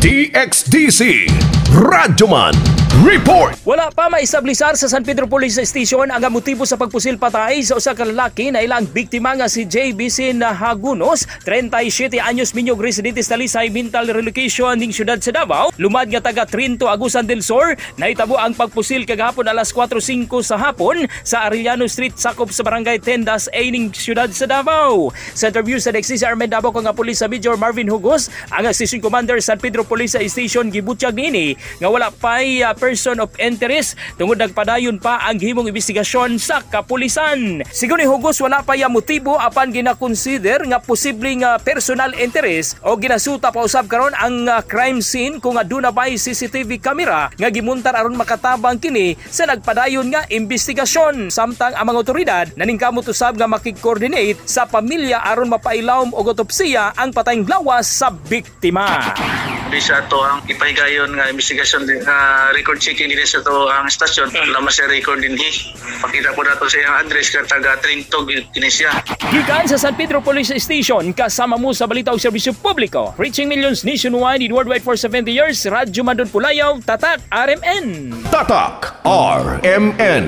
DXDC Radyoman Report. Wala pa maestablisar sa San Pedro Police Station ang motibo sa pagpusil patay sa usa ka lalaki na ilang biktima nga si JBC Nahagunos, 37 anyos, minyog residente sa Talisay Mental Relocation ning siyudad sa Davao, lumad nga taga Trinto, Agusan del Sur. Nahitabo ang pagpusil kagahapon alas 4:05 sa hapon sa Arellano Street, sakop sa Barangay Tendas A ning siyudad sa Davao. Sa interview sa DXDC RMN Davao nga pulis sa Major Marvin Hugos, ang Station Commander San Pedro Police Station, gibutyag niini nga wala pa'y person of interest tungod nagpadayon pa ang gihimong investigasyon sa kapulisan. Sigon ni Hugos, wala pa ya motibo apan gina-consider nga posibleng personal interest o ginasuta pa usab karon ang crime scene kung aduna ba'y CCTV camera nga gimuntar aron makatabang kini sa nagpadayon nga investigasyon. Samtang ang mga otoridad naningkamot usab nga makig-coordinate sa pamilya aron mapailawom og otopsiya ang patayng lawas sa biktima. Di sa ato ang ipahigayon nga investigasyon nga record checking dinhi sa ato ang stasyon. Wala man siya record dinhi. Pakita po nato sa iyang address ka taga Trinto kini siya. Gikan sa San Pedro Police Station, kasama mo sa balita og serbisyo publiko. Reaching millions nationwide and worldwide for 70 years, Radyo Madon Pulayaw, Tatak RMN. Tatak RMN.